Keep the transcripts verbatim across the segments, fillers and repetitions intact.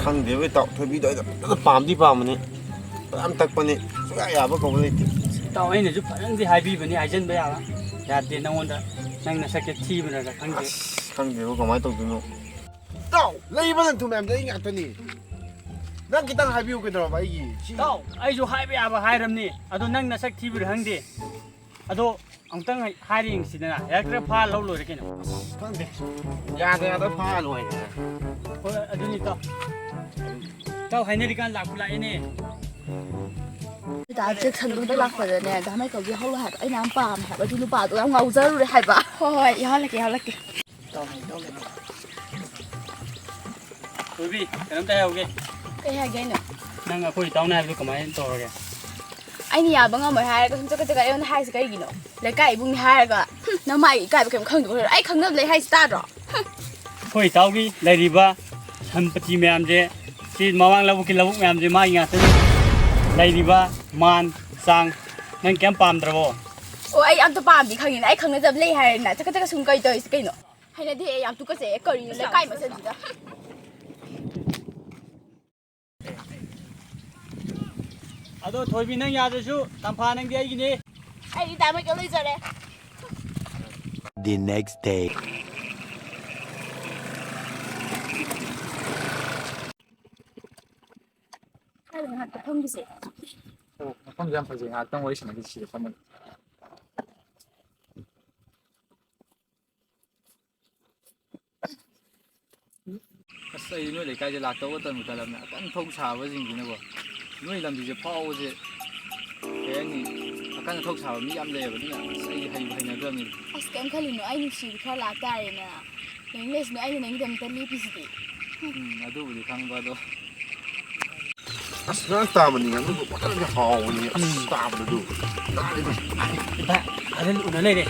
ꯈꯪꯗꯦꯕ ꯏꯇꯥꯎ, ꯊꯣꯏꯕꯤꯗꯣ ꯑꯩꯅ ꯐꯖꯅ ꯄꯥꯝꯗꯤ ꯄꯥꯝꯕꯅꯤ, ꯌꯥꯝ ꯇꯛꯄꯅꯤ, ꯁꯨꯡꯌꯥ ꯌꯥꯕ ꯀꯧꯕ ꯂꯩꯇꯦ꯫ ꯏꯇꯥꯎ, ꯑꯩꯅꯁꯨ ꯐꯖꯅꯗꯤ ꯍꯥꯏꯕꯤꯕꯅꯤ, ꯍꯥꯏꯖꯤꯟꯕ ꯌꯥꯕ ꯌꯥꯗꯦ ꯅꯉꯣꯟꯗ, ꯅꯪ ꯅꯁꯛꯁꯦ ꯊꯤꯕꯅꯔ ꯈꯪꯗꯦ꯫ ꯑꯁ, ꯈꯪꯗꯦꯕ ꯀꯃꯥꯏꯅ ꯇꯧꯗꯣꯏꯅꯣ꯫ ꯏꯇꯥꯎ, ꯂꯩꯕ ꯂꯟ-ꯊꯨꯝ ꯃꯌꯥꯝꯗꯣ ꯑꯩ ꯉꯥꯛꯇꯅꯤ꯫ ꯅꯪ ꯈꯤꯇꯪ ꯍꯥꯏꯕꯤꯌꯨ ꯀꯩꯗꯧꯔꯕ ꯑꯩꯒꯤ? ꯁꯤ ꯏꯇꯥꯎ, ꯑꯩꯁꯨ ꯍꯥꯏꯕ ꯌꯥꯕ ꯍꯥꯏꯔꯝꯅꯤ, ꯑꯗꯣ ꯅꯪ ꯅꯁꯛ ꯊꯤꯕꯔ ꯈꯪꯗꯦ꯫ ꯑꯗꯣ ꯑꯃꯨꯛꯇꯪ ꯍꯥꯏꯔ ꯌꯦꯡꯁꯤꯗꯅ, ꯌꯥꯔꯛꯇ꯭ꯔ ꯐꯥ ꯂꯧ ꯂꯣꯏꯔꯦ ꯀꯩꯅꯣ꯫ ꯑꯁ, ꯈꯪꯗꯦ꯫ ꯌꯥꯗ ꯌꯥꯗ ꯐꯥ ꯂꯣꯏꯔꯦ꯫ ꯍꯣꯏ, ꯑꯗꯨꯅꯤ ꯏꯇꯥꯎ꯫ ꯏꯇꯥꯎ ꯍꯥꯏꯅꯔꯤꯀꯥꯟ ꯂꯥꯛꯄꯨ ꯂꯥꯛꯑꯦꯅꯦ꯫ ꯗꯥ ꯖꯦꯛꯁꯟꯗꯣ ꯍꯟꯗꯛ ꯂꯥꯛꯄꯗꯅꯦ, ꯗꯥ ꯃꯥꯏꯀꯦꯜꯗꯣ ꯌꯥꯎꯍꯜꯂꯣ ꯍꯥꯏꯕ꯫ ꯑꯩꯅ ꯌꯥꯝ ꯄꯥꯝꯃꯦ ꯍꯥꯏꯕ꯫ ꯑꯗꯨ ꯅꯨꯄꯥꯗꯣ ꯌꯥꯝ ꯉꯥꯎꯖꯔꯨꯔꯦ ꯍꯥꯏꯕ꯫ ꯍꯣꯏ, ꯍꯣꯏ, ꯌꯥꯎꯍꯜꯂꯛꯀꯦ, ꯌꯥꯎꯍꯜꯂꯛꯀꯦ꯫ ꯊꯣꯏꯕꯤ, ꯀꯩꯅꯣꯝꯇ ꯍꯥꯏꯍꯧꯒꯦ꯫ ꯀꯩ ꯍꯥꯏꯒꯦ ꯍꯥꯏꯅꯣ? ꯅꯪ ꯑꯩꯈꯣꯏ ꯏꯇꯥꯎꯅ ꯍꯥꯏꯕꯗꯨ ꯀꯃꯥꯏꯅ ꯇꯧꯔꯒꯦ? ꯑꯩꯅ ꯌꯥꯕ ꯉꯝꯃꯣꯏ ꯍꯥꯏꯔꯒ ꯁꯨꯝ ꯆꯒꯠ ꯆꯒꯠ ꯑꯩꯉꯣꯟꯗ ꯍꯥꯏꯔꯤꯁꯦ ꯀꯩꯒꯤꯅꯣ? ꯂꯩꯀꯥꯏ ꯏꯕꯨꯡꯅꯤ ꯍꯥꯏꯔꯒ, ꯍꯨꯝ, ꯅꯃꯥꯏ ꯏꯀꯥꯏꯕ ꯀꯩꯝ ꯈꯪꯗꯕ ꯑꯣꯏꯔꯣ? ꯑꯩ ꯈꯪꯅꯕ ꯂꯩ ꯍꯥꯏꯁꯦ ꯇꯥꯗ꯭ꯔꯣ? ꯍꯨꯝ꯫ ꯑꯩꯈꯣꯏ ꯏꯇꯥꯎꯒꯤ ꯂꯩꯔꯤꯕ ꯁꯝꯄꯇꯤ ꯃꯌꯥꯝꯁꯦ, ꯁꯤ ꯃꯃꯥꯡ ꯂꯧꯕꯨꯛꯀꯤ ꯂꯧꯕꯨꯛ ꯃꯌꯥꯝꯁꯦ ꯃꯥꯒꯤ ꯉꯥꯛꯇꯅꯤ꯫ ꯂꯩꯔꯤꯕ ꯃꯥꯟ ꯆꯥꯡ ꯅꯪ ꯀꯩꯝ ꯄꯥꯝꯗ꯭ꯔꯕꯣ? ꯑꯣ, ꯑꯩ ꯑꯝꯇ ꯄꯥꯝꯗꯦ ꯈꯪꯉꯤꯅ, ꯑꯩ ꯈꯪꯅꯖꯕ ꯂꯩ ꯍꯥꯏꯔꯦꯅ ꯆꯀꯠ ꯆꯀꯠ ꯁꯨꯝ ꯀꯔꯤ ꯇꯧꯔꯤꯁꯦ ꯀꯩꯅꯣ? ꯍꯩꯅꯗꯦ, ꯑꯩ ꯌꯥꯝ ꯇꯨꯀꯠꯆꯩꯌꯦ, ꯀꯔꯤꯅꯣ ꯂꯩꯀꯥꯏ ꯃꯁꯦꯜꯁꯤꯗ꯫ ꯑꯗꯣ ꯊꯣꯏꯕꯤ, ꯅꯪ ꯌꯥꯗ꯭ꯔꯁꯨ ꯇꯝꯐꯥ ꯅꯪꯗꯤ ꯑꯩꯒꯤꯅꯦ꯫ ꯑꯩꯗꯤ ꯗꯥ ꯃꯥꯏꯀꯦꯜ ꯂꯩꯖꯔꯦ꯫ The next day. ꯀꯥꯏꯗ ꯉꯥꯛꯇ ꯐꯝꯈꯤꯁꯦ? ꯑꯣ, ꯃꯐꯝꯁꯦ ꯌꯥꯝ ꯐꯖꯩ, ꯉꯥꯏꯍꯥꯛꯇꯪ ꯋꯥꯔꯤ ꯁꯥꯟꯅꯈꯤꯁꯤ ꯁꯤꯗ ꯐꯝꯃꯒ꯫ ꯑꯁ, ꯑꯩ ꯅꯣꯏ ꯂꯩꯀꯥꯏꯁꯦ ꯂꯥꯛꯇꯧꯕ ꯇꯟꯕꯨ ꯇꯜꯂꯝꯅꯦ꯫ ꯑꯀꯟ ꯑꯊꯧ ꯁꯥꯕꯁꯤꯡꯁꯤꯅꯀꯣ, ꯅꯣꯏ ꯂꯝꯕꯤꯁꯦ ꯐꯥꯎꯕꯁꯦ, ꯀꯩ ꯍꯥꯏꯅꯤ, ꯑꯀꯟ ꯑꯊꯧ ꯁꯥꯕ ꯃꯤ ꯌꯥꯝ ꯂꯩꯌꯦꯕ, ꯑꯗꯨꯅ ꯑꯁ, ꯑꯩ ꯍꯩꯕꯨ ꯍꯩꯅꯗ꯭ꯔꯕꯅꯤꯗ꯫ ꯑꯁ, ꯀꯩꯝ ꯈꯜꯂꯨꯅꯨ, ꯑꯩ ꯅꯨꯡꯁꯤꯕ ꯈꯔ ꯂꯥꯛꯇꯥꯔꯦꯅ꯫ ꯅꯪ ꯂꯩꯁꯅꯨ, ꯑꯩꯅ ꯅꯪꯒꯤꯗꯃꯛꯇ ꯂꯦꯞꯄꯤꯁꯤꯗꯤ꯫ ꯎꯝ, ꯑꯗꯨꯕꯨꯗꯤ ꯈꯪꯕ ꯑꯗꯣ꯫ ꯑꯁ, ꯉꯔꯥꯡ ꯇꯥꯕꯅꯤ, ꯑꯗꯨꯒ ꯐꯖꯅꯗꯤ ꯍꯥꯎꯕꯅꯤ꯫ ꯑꯁ, ꯎꯝ꯫ ꯇꯥꯕꯗꯨ꯫ ꯇꯥꯔꯤꯗꯨ꯫ ꯏꯄꯥ, ꯑꯗꯨ ꯎꯅ ꯂꯩꯔꯦ꯫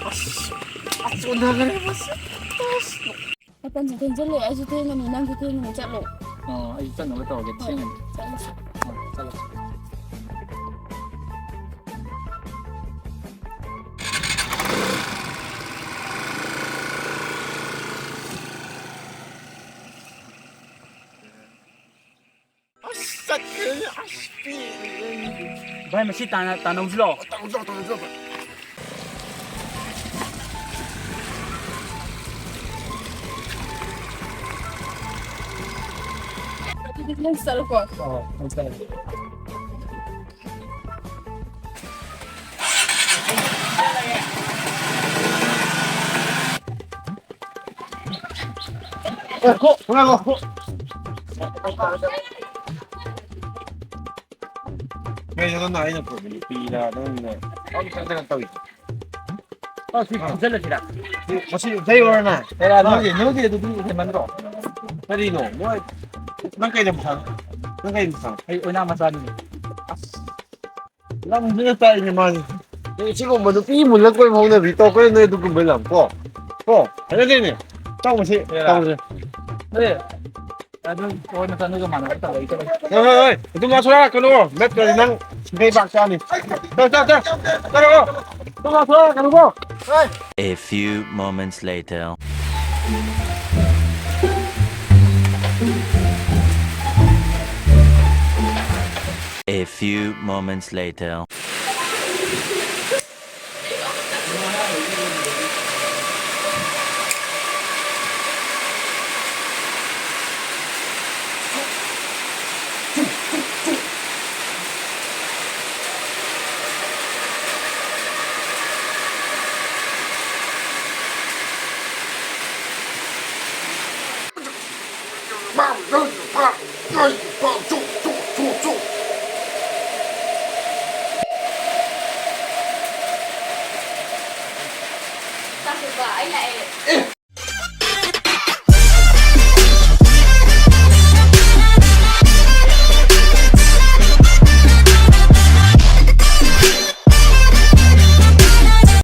ꯑꯁ, ꯑꯁ, ꯎꯅꯈ꯭ꯔꯦ, ꯃꯁꯤ꯫ ꯑꯁ꯫ ꯃꯇꯝꯁꯨ ꯊꯦꯡꯖꯤꯜꯂꯛꯑꯦ, ꯑꯩꯁꯨ ꯊꯦꯡꯉꯅꯤ, ꯅꯪꯁꯨ ꯊꯦꯡꯉꯅꯤ, ꯆꯠꯂꯣ꯫ ꯑꯣ, ꯑꯩꯁꯨ ꯆꯠꯅꯕ ꯇꯧꯔꯒꯦ, ꯍꯣꯏ, ꯊꯦꯡꯉꯅꯤ꯫ ꯆꯠꯂꯁꯤ꯫ ꯑꯣ, ꯆꯠꯂꯁꯤ꯫ ꯚꯥꯏ, ꯃꯁꯤ ꯇꯥꯟꯅ-, ꯇꯥꯟꯅꯧꯁꯤ ꯂꯥꯛꯑꯣ꯫ ꯇꯥꯟꯅꯧꯁꯤ ꯂꯥꯛꯑꯣ, ꯇꯥꯟꯅꯧꯁꯤ ꯂꯥꯛꯑꯣ꯫ ꯑꯗꯨꯗꯤ ꯅꯪ ꯆꯠꯂꯣꯀꯣ꯫ ꯑꯣ, ꯑꯩ ꯆꯠꯂꯒꯦ꯫ ꯑꯦ, ꯀꯣ, ꯀꯣ, ꯀꯣ, ꯀꯣ꯫ ꯀꯩꯅꯣ ꯅꯪꯅ ꯑꯩꯅ ꯄꯨꯕ ꯅꯨꯄꯤꯔ ꯅꯪꯅ ꯄꯪꯀꯩꯗ ꯀꯩꯅꯣ ꯇꯧꯔꯤꯁꯦ? ꯑ, ꯁꯤ ꯐꯨꯖꯜꯂꯁꯤꯔ? ꯁꯤ, ꯃꯁꯤ ꯂꯩꯔꯨꯔꯅ? ꯑꯦꯔꯥ, ꯅꯪꯒꯤ, ꯅꯪꯒꯤ ꯑꯗꯨꯗꯤ ꯍꯦꯟꯃꯟꯗ꯭ꯔꯣ? ꯀꯔꯤꯅꯣ? ꯅꯣꯏ, ꯅꯪ ꯀꯩ ꯂꯝ ꯁꯥ-, ꯅꯪ ꯀꯩ ꯂꯝ ꯁꯥ-? ꯑꯩ ꯑꯣꯏꯅꯥ ꯃꯆꯥꯅꯤ꯫ ꯑꯁ, ꯂꯝꯁꯤꯅ ꯇꯥꯛꯏꯅꯦ ꯃꯥꯁꯦ꯫ ꯅꯣꯏ ꯁꯤꯒꯨꯝꯕ ꯅꯨꯄꯤ ꯃꯨꯜꯂ ꯀꯣꯏꯕ ꯍꯧꯅꯕꯤ ꯇꯧꯈ꯭ꯔꯦ ꯅꯣꯏ ꯑꯗꯨꯒꯨꯝꯕ ꯂꯝ ꯀꯣ꯫ ꯀꯣ? ꯍꯩꯅꯗꯦꯅꯦ꯫ ꯇꯧꯕꯁꯤ, ꯑꯦꯔꯥ꯫ ꯇꯧꯕꯁꯤ꯫ ꯑꯦ, ꯑꯗꯨ ꯍꯣꯏ, ꯃꯆꯥꯅꯨꯒ ꯃꯥꯟꯅꯕ ꯇꯧꯔꯛꯏ ꯇꯧꯔꯛꯏ꯫ ꯍꯣꯏ, ꯍꯣꯏ, ꯍꯣꯏ꯫ ꯑꯗꯨ ꯃꯥ ꯁꯣꯔꯥ ꯀꯩꯅꯣ, ꯅꯠꯇ꯭ꯔꯗꯤ ꯅꯪ ꯁꯤꯡꯈꯩ ꯄꯥꯛ ꯆꯥꯅꯤ꯫ ꯆꯠ, ꯆꯠ, ꯆꯠ꯫ ꯆꯠꯂꯣ꯫ ꯑꯗꯨ ꯃꯥ ꯁꯣꯔꯥ ꯀꯩꯅꯣꯀꯣ꯫ ꯍꯣꯏ꯫ A few moments later. A few moments later.